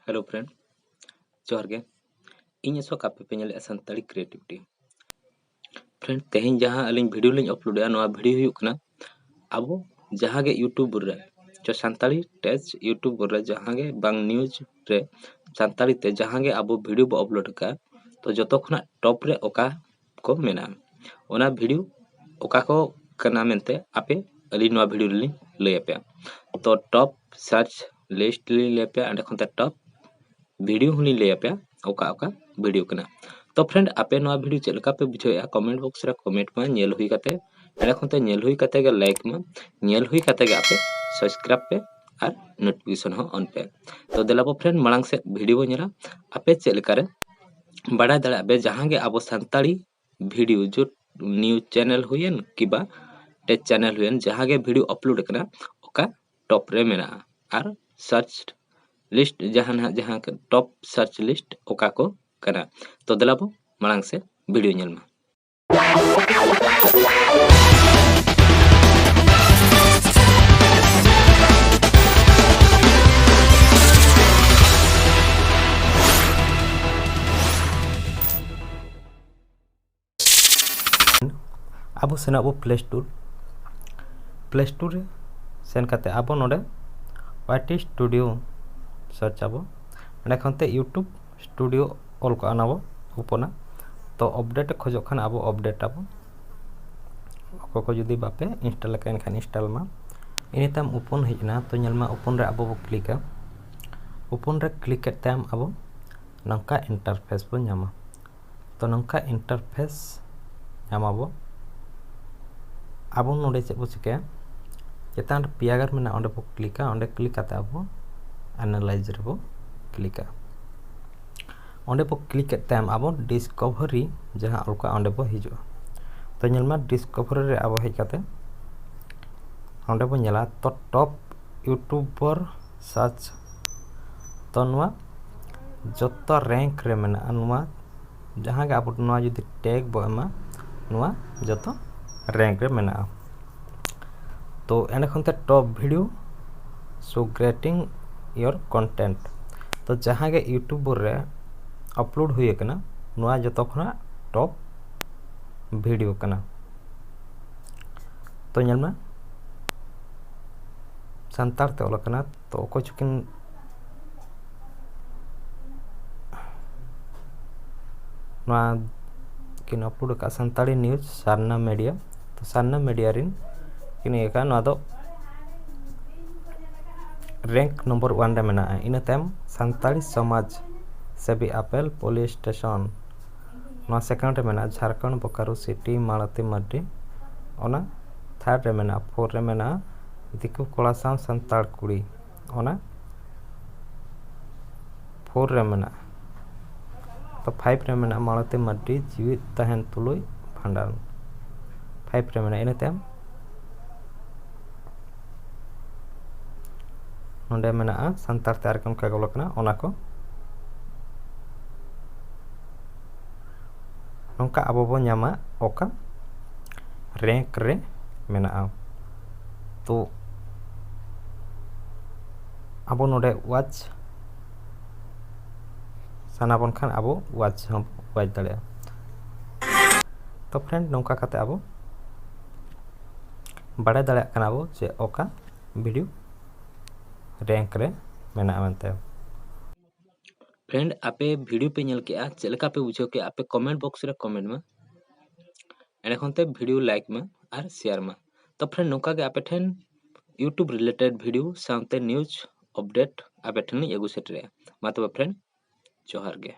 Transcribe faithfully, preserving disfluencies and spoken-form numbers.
Hello friend, ᱡᱚᱦᱟᱨ ᱜᱮ᱾ ᱤᱧ ᱟᱥᱚᱠ, ᱟᱯᱮ ᱯᱮ ᱧᱮᱞᱮᱫᱼᱟ ᱥᱟᱱᱛᱟᱲᱤ ᱠᱨᱤᱭᱮᱴᱤᱵᱷᱤᱴᱤ᱾ ᱯᱷᱨᱮᱱᱰ, ᱛᱮᱦᱮᱧ ᱡᱟᱦᱟᱸ ᱟᱹᱞᱤᱧ ᱵᱷᱤᱰᱤᱭᱳ ᱞᱤᱧ ᱟᱯᱞᱳᱰᱮᱜᱼᱟ, ᱱᱚᱣᱟ ᱵᱷᱤᱰᱤᱭᱳ ᱦᱩᱭᱩᱜ ᱠᱟᱱᱟ ᱟᱵᱚ ᱡᱟᱦᱟᱸ ᱜᱮ ᱭᱩᱴᱩᱵᱽ ᱨᱮ, ᱥᱟᱱᱛᱟᱲᱤ ᱴᱮᱪ ᱭᱩᱴᱩᱵᱽ ᱨᱮ ᱡᱟᱦᱟᱸ ᱜᱮ ᱵᱟᱝ ᱱᱤᱭᱩᱡᱽ ᱨᱮ ᱥᱟᱱᱛᱟᱲᱤ ᱛᱮ ᱡᱟᱦᱟᱸ ᱜᱮ ᱟᱵᱚ ᱵᱷᱤᱰᱤᱭᱳ ᱵᱚ ᱟᱯᱞᱳᱰ ᱟᱠᱟᱫᱼᱟ, ᱛᱚ ᱡᱚᱛᱚ ᱠᱷᱚᱱᱟᱜ ᱴᱚᱯ ᱨᱮ ᱚᱠᱟ ᱠᱚ ᱢᱮᱱᱟᱜᱼᱟ, ᱚᱱᱟ ᱵᱷᱤᱰᱤᱭᱳ ᱚᱠᱟ ᱠᱚ ᱠᱟᱱᱟ ᱢᱮᱱᱛᱮ ᱟᱯᱮ ᱟᱹᱞᱤᱧ ᱱᱚᱣᱟ ᱵᱷᱤᱰᱤᱭᱳ ᱨᱮᱞᱤᱧ ᱞᱟᱹᱭ ᱟᱯᱮᱭᱟ᱾ ᱛᱚ ᱴᱚᱯ ᱥᱟᱨᱪ ᱞᱤᱥᱴ ᱞᱤᱧ ᱞᱟᱹᱭ ᱟᱯᱮᱭᱟ, ᱚᱸᱰᱮ ᱠᱷᱚᱱ ᱛᱮ ᱴᱚᱯ ᱵᱷᱤᱰᱤᱭᱳ ᱦᱚᱸᱞᱤᱧ ᱞᱟᱹᱭ ᱟᱯᱮᱭᱟ ᱚᱠᱟ ᱚᱠᱟ ᱵᱷᱤᱰᱤᱭᱳ ᱠᱟᱱᱟ᱾ ᱛᱚ ᱯᱷᱨᱮᱱᱰ, ᱟᱯᱮ ᱱᱚᱣᱟ ᱵᱷᱤᱰᱤᱭᱳ ᱪᱮᱫ ᱞᱮᱠᱟ ᱯᱮ ᱵᱩᱡᱷᱟᱹᱣᱮᱫᱼᱟ, ᱠᱚᱢᱮᱱᱴ ᱵᱚᱠᱥ ᱨᱮ ᱠᱚᱢᱮᱱᱴ ᱢᱟ ᱧᱮᱞ ᱦᱩᱭ ᱠᱟᱛᱮ, ᱚᱸᱰᱮ ᱠᱷᱚᱱ ᱛᱮ ᱧᱮᱞ ᱦᱩᱭ ᱠᱟᱛᱮ ᱜᱮ ᱞᱟᱭᱤᱠ ᱢᱟ, ᱧᱮᱞ ᱦᱩᱭ ᱠᱟᱛᱮ ᱜᱮ ᱟᱯᱮ ᱥᱟᱵᱥᱠᱨᱟᱭᱤᱵ ᱯᱮ ᱟᱨ ᱱᱳᱴᱤᱯᱷᱤᱠᱮᱥᱚᱱ ᱦᱚᱸ ᱚᱱ ᱯᱮ᱾ ᱛᱚ ᱫᱮᱞᱟ ᱵᱚ ᱯᱷᱨᱮᱱᱰ, ᱢᱟᱲᱟᱝ ᱥᱮᱫ ᱵᱷᱤᱰᱤᱭᱳ ᱵᱚ ᱧᱮᱞᱟ᱾ ᱟᱯᱮ ᱪᱮᱫ ᱞᱮᱠᱟ ᱨᱮ ᱵᱟᱰᱟᱭ ᱫᱟᱲᱮᱭᱟᱜ ᱯᱮ ᱡᱟᱦᱟᱸ ᱜᱮ ᱟᱵᱚ ᱥᱟᱱᱛᱟᱲᱤ ᱵᱷᱤᱰᱤᱭᱳ ᱡᱩᱴ ᱱᱤᱭᱩᱡᱽ ᱪᱮᱱᱮᱞ ᱦᱩᱭᱮᱱ ᱠᱤᱵᱟ ᱴᱮᱪ ᱪᱮᱱᱮᱞ ᱦᱩᱭᱮᱱ, ᱡᱟᱦᱟᱸ ᱜᱮ ᱵᱷᱤᱰᱤᱭᱳ ᱟᱯᱞᱳᱰ ᱟᱠᱟᱱᱟ ᱚᱠᱟ ᱴᱚᱯ ᱨᱮ ᱢᱮᱱᱟᱜᱼᱟ, ᱟᱨ ᱥᱟᱨᱪ ᱞᱤᱥᱴ ᱡᱟᱦᱟᱸ ᱱᱟᱦᱟᱜ ᱡᱟᱦᱟᱸ ᱴᱚᱯ ᱥᱟᱨᱪ ᱞᱤᱥᱴ ᱚᱠᱟ ᱠᱚ ᱠᱟᱱᱟ᱾ ᱛᱚ ᱫᱮᱞᱟ ᱵᱚ ᱢᱟᱲᱟᱝ ᱥᱮᱫ ᱵᱷᱤᱰᱤᱭᱳ ᱧᱮᱞ ᱢᱟ᱾ ᱟᱵᱚ ᱥᱮᱱᱚᱜ ᱟᱵᱚ ᱯᱞᱮ ᱥᱴᱳᱨ᱾ ᱯᱞᱮ ᱥᱴᱳᱨ ᱨᱮ ᱥᱮᱱ ᱠᱟᱛᱮ ᱟᱵᱚ ᱱᱚᱰᱮ ᱣᱟᱭ ᱴᱤ ᱥᱴᱩᱰᱤᱭᱳ ᱥᱟᱨᱪ ᱟᱵᱚ᱾ ᱚᱸᱰᱮ ᱠᱷᱚᱱ ᱛᱮ ᱭᱩᱴᱩᱵᱽ ᱥᱴᱩᱰᱤᱭᱳ ᱚᱞ ᱠᱚᱜᱼᱟ, ᱚᱱᱟ ᱵᱚ ᱳᱯᱚᱱᱟ᱾ ᱛᱚ ᱟᱯᱰᱮᱴ ᱠᱷᱚᱡᱚᱜ ᱠᱷᱟᱱ ᱟᱵᱚ ᱟᱯᱰᱮᱴ ᱟᱵᱚ᱾ ᱚᱠᱚᱭ ᱠᱚ ᱡᱩᱫᱤ ᱵᱟᱯᱮ ᱤᱱᱥᱴᱚᱞ ᱟᱠᱟᱫ, ᱮᱱᱠᱷᱟᱱ ᱤᱱᱥᱴᱚᱞ ᱢᱟ᱾ ᱤᱱᱟᱹ ᱛᱟᱭᱚᱢ ᱳᱯᱚᱱ ᱦᱮᱡ ᱮᱱᱟ, ᱛᱚ ᱧᱮᱞ ᱢᱟ ᱳᱯᱚᱱ ᱨᱮ ᱟᱵᱚ ᱵᱚ ᱠᱞᱤᱠᱟ᱾ ᱳᱯᱚᱱ ᱨᱮ ᱠᱞᱤᱠ ᱠᱮᱫ ᱛᱟᱭᱚᱢ ᱟᱵᱚ ᱱᱚᱝᱠᱟ ᱤᱱᱴᱟᱨᱯᱷᱮᱥ ᱵᱚ ᱧᱟᱢᱟ᱾ ᱛᱚ ᱱᱚᱝᱠᱟ ᱤᱱᱴᱟᱨᱯᱷᱮᱥ ᱧᱟᱢ ᱟᱵᱚ᱾ ᱟᱵᱚ ᱱᱚᱰᱮ ᱪᱮᱫ ᱵᱚ ᱪᱤᱠᱟᱹᱭᱟ, ᱪᱮᱛᱟᱱ ᱨᱮ ᱯᱮᱭᱟ ᱜᱟᱨ ᱢᱮᱱᱟᱜᱼᱟ, ᱚᱸᱰᱮ ᱵᱚ ᱠᱞᱤᱠᱟ᱾ ᱚᱸᱰᱮ ᱠᱞᱤᱠ ᱠᱟᱛᱮ ᱟᱵᱚ ᱮᱱᱟᱞᱟᱭᱤᱡᱽ ᱨᱮᱵᱚ ᱠᱞᱤᱠᱟ᱾ ᱚᱸᱰᱮ ᱵᱚ ᱠᱞᱤᱠ ᱠᱮᱫ ᱛᱟᱭᱚᱢ ᱟᱵᱚ ᱰᱤᱥᱠᱚᱵᱷᱟᱨᱤ ᱡᱟᱦᱟᱸ ᱚᱞ ᱠᱚᱜᱼᱟ, ᱚᱸᱰᱮ ᱵᱚ ᱦᱤᱡᱩᱜᱼᱟ᱾ ᱛᱚ ᱧᱮᱞ ᱢᱟ, ᱰᱤᱥᱠᱚᱵᱷᱟᱨᱤ ᱨᱮ ᱟᱵᱚ ᱦᱮᱡ ᱠᱟᱛᱮ ᱚᱸᱰᱮ ᱵᱚ ᱧᱮᱞᱟ, ᱛᱚ ᱴᱚᱯ ᱭᱩᱴᱩᱵᱟᱨ ᱥᱟᱨᱪ᱾ ᱛᱚ ᱱᱚᱣᱟ ᱡᱚᱛᱚ ᱨᱮᱝᱠ ᱨᱮ ᱢᱮᱱᱟᱜᱼᱟ᱾ ᱱᱚᱣᱟ ᱡᱟᱦᱟᱸ ᱜᱮ ᱟᱵᱚ ᱱᱚᱣᱟ ᱡᱩᱫᱤ ᱴᱮᱜᱽ ᱵᱚ ᱮᱢᱟ, ᱱᱚᱣᱟ ᱡᱚᱛᱚ ᱨᱮᱝᱠ ᱨᱮ ᱢᱮᱱᱟᱜᱼᱟ᱾ ᱛᱚ ᱮᱸᱰᱮ ᱠᱷᱚᱱ ᱛᱮ ᱴᱚᱯ video show greeting your content. ᱛᱚ ᱡᱟᱦᱟᱸ ᱜᱮ YouTube ᱨᱮ ᱟᱯᱞᱳᱰ ᱦᱩᱭ ᱟᱠᱟᱱᱟ, ᱱᱚᱣᱟ ᱡᱚᱛᱚ ᱠᱷᱚᱱᱟᱜ ᱴᱚᱯ ᱵᱷᱤᱰᱤᱭᱳ ᱠᱟᱱᱟ᱾ ᱛᱚ ᱧᱮᱞ ᱢᱮ, ᱥᱟᱱᱛᱟᱲ ᱛᱮ ᱚᱞ ᱟᱠᱟᱱᱟ᱾ ᱛᱚ ᱚᱠᱚᱭ ᱪᱚᱠᱤᱱ ᱱᱚᱣᱟ ᱠᱤᱱ ᱟᱯᱞᱳᱰ ᱟᱠᱟᱫᱼᱟ, ᱥᱟᱱᱛᱟᱲᱤ ᱱᱤᱭᱩᱡᱽ ᱥᱟᱨᱱᱟ ᱢᱤᱰᱤᱭᱟ᱾ ᱛᱚ ᱥᱟᱨᱱᱟ ᱢᱤᱰᱤᱭᱟ ᱨᱮᱱ ᱠᱤᱱ ᱤᱭᱟᱹ ᱠᱟᱜᱼᱟ, ᱱᱚᱣᱟ ᱫᱚ ᱨᱮᱝᱠ ᱱᱚᱢᱵᱚᱨ ᱳᱣᱟᱱ ᱨᱮ ᱢᱮᱱᱟᱜᱼᱟ᱾ ᱤᱱᱟᱹ ᱛᱟᱭᱚᱢ ᱥᱟᱱᱛᱟᱲᱤ ᱥᱚᱢᱟᱡᱽ ᱥᱮᱵᱤ ᱟᱯᱮᱞ ᱯᱩᱞᱤᱥ ᱥᱴᱮᱥᱚᱱ, ᱱᱚᱣᱟ ᱥᱮᱠᱮᱱᱰ ᱨᱮ ᱢᱮᱱᱟᱜᱼᱟ ᱡᱷᱟᱲᱠᱷᱚᱸᱰ ᱵᱳᱠᱟᱨᱳ ᱥᱤᱴᱤ ᱢᱟᱞᱚᱛᱤ ᱢᱟᱨᱰᱤ, ᱚᱱᱟ ᱛᱷᱟᱨᱰ ᱨᱮ ᱢᱮᱱᱟᱜᱼᱟ, ᱯᱷᱳᱨ ᱨᱮ ᱢᱮᱱᱟᱜᱼᱟ ᱫᱤᱠᱩ ᱠᱚᱲᱟ ᱥᱟᱶ ᱥᱟᱱᱛᱟᱲ ᱠᱩᱲᱤ, ᱚᱱᱟ ᱯᱷᱳᱨ ᱨᱮ ᱢᱮᱱᱟᱜᱼᱟ᱾ ᱛᱚ ᱯᱷᱟᱭᱤᱵᱷ ᱨᱮ ᱢᱮᱱᱟᱜᱼᱟ ᱢᱟᱞᱚᱛᱤ ᱢᱟᱨᱰᱤ ᱡᱤᱣᱤᱫ ᱛᱟᱦᱮᱱ ᱛᱩᱞᱩᱡ ᱵᱷᱟᱸᱰᱟᱱ, ᱯᱷᱟᱭᱤᱵᱷ ᱨᱮ ᱢᱮᱱᱟᱜᱼᱟ᱾ ᱤᱱᱟᱹ ᱛᱟᱭᱚᱢ ᱱᱚᱰᱮ ᱢᱮᱱᱟᱜᱼᱟ ᱥᱟᱱᱛᱟᱲ ᱛᱮ ᱟᱨ ᱚᱱᱠᱟ ᱜᱮ ᱚᱞ ᱟᱠᱟᱱᱟ, ᱚᱱᱟ ᱠᱚ ᱱᱚᱝᱠᱟ ᱟᱵᱚ ᱵᱚᱱ ᱧᱟᱢᱟ ᱚᱠᱟ ᱨᱮᱝᱠ ᱨᱮ ᱢᱮᱱᱟᱜᱼᱟ᱾ ᱛᱚ ᱟᱵᱚ ᱱᱚᱰᱮ ᱣᱟᱪ ᱥᱟᱱᱟ ᱵᱚᱱ ᱠᱷᱟᱱ ᱟᱵᱚ ᱣᱟᱪ ᱦᱚᱸ ᱣᱟᱪ ᱫᱟᱲᱮᱭᱟᱜᱼᱟ᱾ ᱛᱚ ᱯᱷᱨᱮᱱᱰ, ᱱᱚᱝᱠᱟ ᱠᱟᱛᱮ ᱟᱵᱚ ᱵᱟᱲᱟᱭ ᱫᱟᱲᱮᱭᱟᱜ ᱠᱟᱱᱟ ᱵᱚ ᱡᱮ ᱚᱠᱟ ᱵᱷᱤᱰᱤᱭᱳ ᱨᱮᱝᱠ ᱨᱮ ᱢᱮᱱᱟᱜᱼᱟ ᱢᱮᱱᱛᱮ᱾ ᱯᱷᱨᱮᱱᱰ, ᱟᱯᱮ ᱵᱷᱤᱰᱤᱭᱳ ᱯᱮ ᱧᱮᱞ ᱠᱮᱜᱼᱟ, ᱪᱮᱫ ᱞᱮᱠᱟ ᱯᱮ ᱵᱩᱡᱷᱟᱹᱣ ᱠᱮᱜᱼᱟ, ᱟᱯᱮ ᱠᱚᱢᱮᱱᱴ ᱵᱚᱠᱥ ᱨᱮ ᱠᱚᱢᱮᱱᱴ ᱢᱟ᱾ ᱮᱸᱰᱮᱠᱷᱟᱱ ᱛᱮ ᱵᱷᱤᱰᱤᱭᱳ ᱞᱟᱭᱤᱠ ᱢᱟ ᱟᱨ ᱥᱮᱭᱟᱨ ᱢᱟ᱾ ᱛᱚ ᱯᱷᱨᱮᱱᱰ, ᱱᱚᱝᱠᱟ ᱜᱮ ᱟᱯᱮ ᱴᱷᱮᱱ YouTube ᱨᱤᱞᱮᱴᱮᱰ ᱵᱷᱤᱰᱤᱭᱳ ᱥᱟᱶᱛᱮ ᱱᱤᱭᱩᱡᱽ ᱟᱯᱰᱮᱴ ᱟᱯᱮ ᱴᱷᱮᱱ ᱞᱤᱧ ᱟᱹᱜᱩ ᱥᱮᱴᱮᱨᱮᱜᱼᱟ᱾ ᱢᱟ ᱛᱚᱵᱮ ᱯᱷᱨᱮᱱᱰ, ᱡᱚᱦᱟᱨ ᱜᱮ᱾